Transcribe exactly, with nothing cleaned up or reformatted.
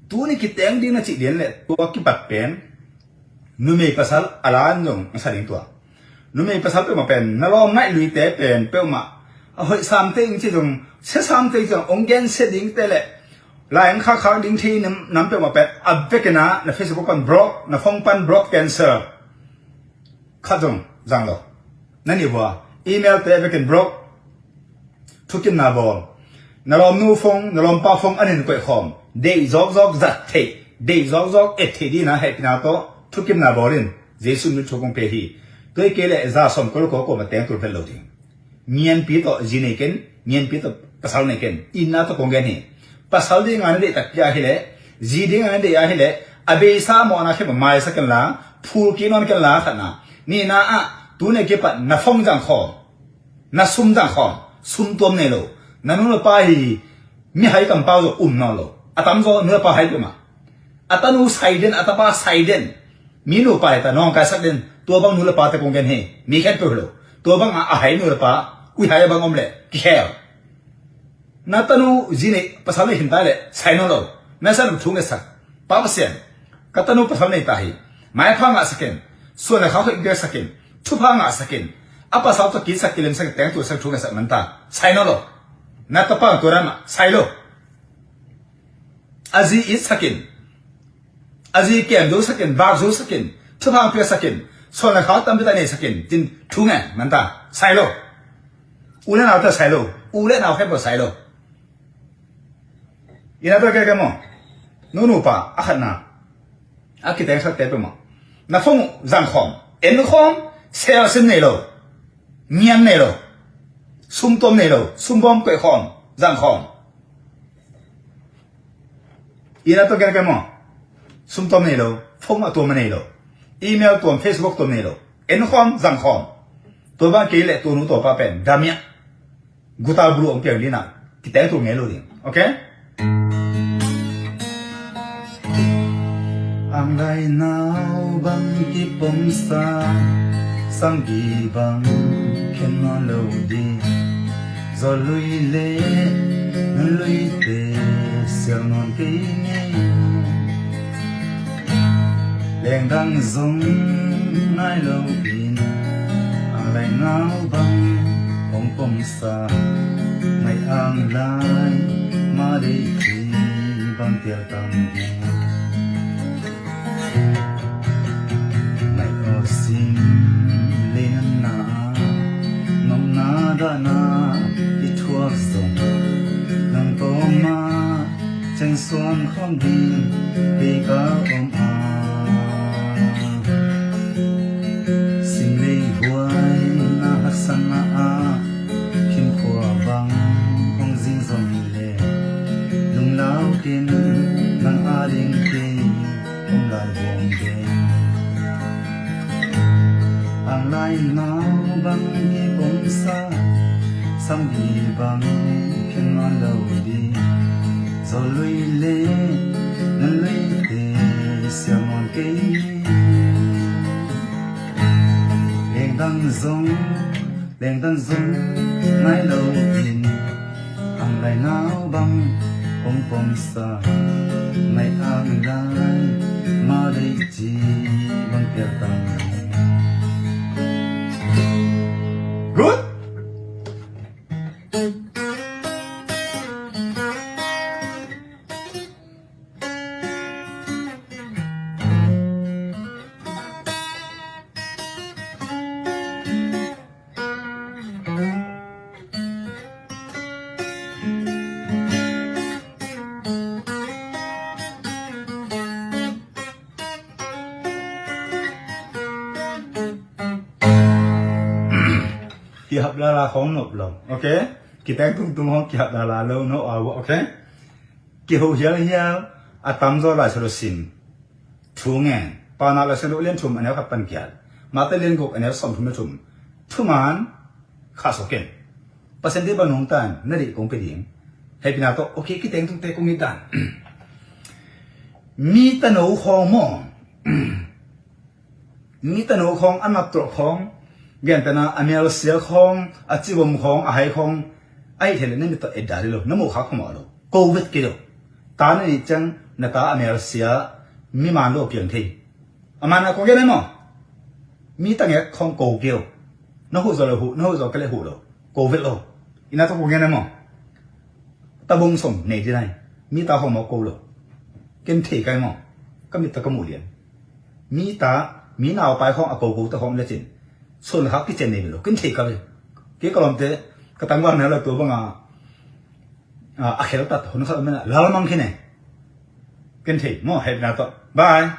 Tuni kiteng ding na cih lian le tua kipat pen numei pasal a lan zong na sa ding tua. Numei pasal peuhmah pen na lawm ngaih luite pen peuhmah a hoih samte ing ci zong, sia samte ing ci zong, ong gensia dingte le lai ong khakkhak ding thei nam, nam peuhmah pen a vekin ah na Facebook pan block, na phone pan block, cancel. Khat zong zang lo. Na nih vua, email te a vekin block. Thukimna bawl. Na lawmnu phone, na lawmpa phone an in koih khawm. Deih zawkzawk zat theih, deih zawkzawk et theih dingin ah hehpihna tawh thukimna bawl in. Jesu min thu kong pia hi. Tua hi kei leh za sawm kul kua kuamah teng tul vet lo ding. Ngianpi tawh zi nei ken, ngianpi tawh pasal nei ken. Itna tawh kong gen hi. Pasal dinga na deih takpi a hi leh, zi dinga na deih a hi leh, a beisa mawhna khempeuh maisak ken la, phul kik nawn ken la, khatna. Nihna ah, tuni a kipat na phone zang khawm, na sum zang khawm, sum tuam nei lo. Na nu le pa hi, mihai kampau zaw um nawn lo. A tamzaw nu le pa hai peuhmah. A tanu sai den, a tapa sai den. Mi nupa hi ta nawngkaisak den. Tua bang nu le pate kong gen hi. Mi khempeuh hi lo. Tua bang a, a hai nu le pa, uihai a bang om leh kikhel. Na tanu zi nei, pasal nei hi ta leh sai nawn lo. Na sa thu ngetsak. Pa Pasian, ka tanu pasal nei ta hi. Maipha ngahsak in. Suan le khak hoih biaksak in. Thupha ngahsak in. A pasal tawh kitsak kilemsak in, teng tulsak, thu ngetsak man ta. Sai nawn lo. Na tapa tua dan mah sai lo. A zi itsak in, a zi kem zosak in, vak zosak in, thupha piaksak in, suan le khak tampi tak neisak in, cin thu ngen man ta, sai lo. U le naute sai lo, u le nau khempeuh sai lo. Ina tua kei kei maw? Nu nupa, a khatna, a kiteng sakte peuhmah. Na phone uh zang khawm, en khawm, sel sim nei lo, ngian nei lo, sum tuam nei lo, sum bawm koih khawm, zang khawm. Ina tua gen kei maw? Sum tuam nei lo, phone a tuam a nei lo, email tuam, Facebook tuam nei lo, en khawm, zang khawm. Tua bang kei leh tua nu tua pa pen damiah guta bulu ong piang dina, kiteng tul ngei lo ding. Okay? Ang lai nau bang kipomsa, samgi bang khen nawn lo ding. Zaw lui le nun luite sial nawn kei ngei. Lengdang zong nai lo in, ang lai nau bang hong pomsa, mai ang lai ma dei ci bang tial tang ding. Nai aw sim le nan na, nopna dahna i thuak zong, nang tawma ceng suan khawm ding kei ka om a. Sim lei huai na haksa na a, khim khua bang hong zin zong le, lunglau ken nang a ding kei om lai buang ding. Ang lai nau bang kipomsa, samgi bang khen nawn lo ding. Zaw lui le nun luite sial nawn kei. Lengdang zong, lengdang zong nai lo in, ang lai nau bang hong pomsa, mai ang lai ma dei ci bang pial tang. Good. Kihap lala khong nop lo, okay? Kiteng tungtung khong kihap lala lo, no aw, okay? Kiho hialhial, a tamzaw Lai Siangtho sim. Thu ngen. Paunak Lai Siangtho lian thum a neu khat pan kial. Mate lian guk a neu sawm thum le thum. Thuman khah sawk in. Pasian deih bang nungta in na deih kong pia ding. Hehpihna tawh, okay, kiteng tungte kong it dan. Mi tano khawng maw? Mi tano khawng, a nat tuah khawng, gentehna a mialsial khawng, a civom khawng, a hai khawng, a hih theih leh na mit tawh et dah dih lo, na muh khak khawng mawh lo, ko vet kei lo. Ta na nih ciang Na ta a melsia, mi man lo piang thei. A man a ko gen ai maw? Mi ta ngek khong ko keu. Na hu zo le hu, na hu zo ke le hu lo. Ko vet lo. Ina to ko gen ai maw? Tabung song nei di nai. Mi ta khong maw ko lo. Ken thei kai maw? Ka mit ta ka mu lian. Mi ta, mi nau pai khong a ko ko ta khong le cin. Sun khak ki cen nei lo. Ken thei ka ve. Ke ka lom te, ka tangwang na la tu bang a, a khel tat hun khat mena lal mang khine. Ken thei maw, hei na to. Bye.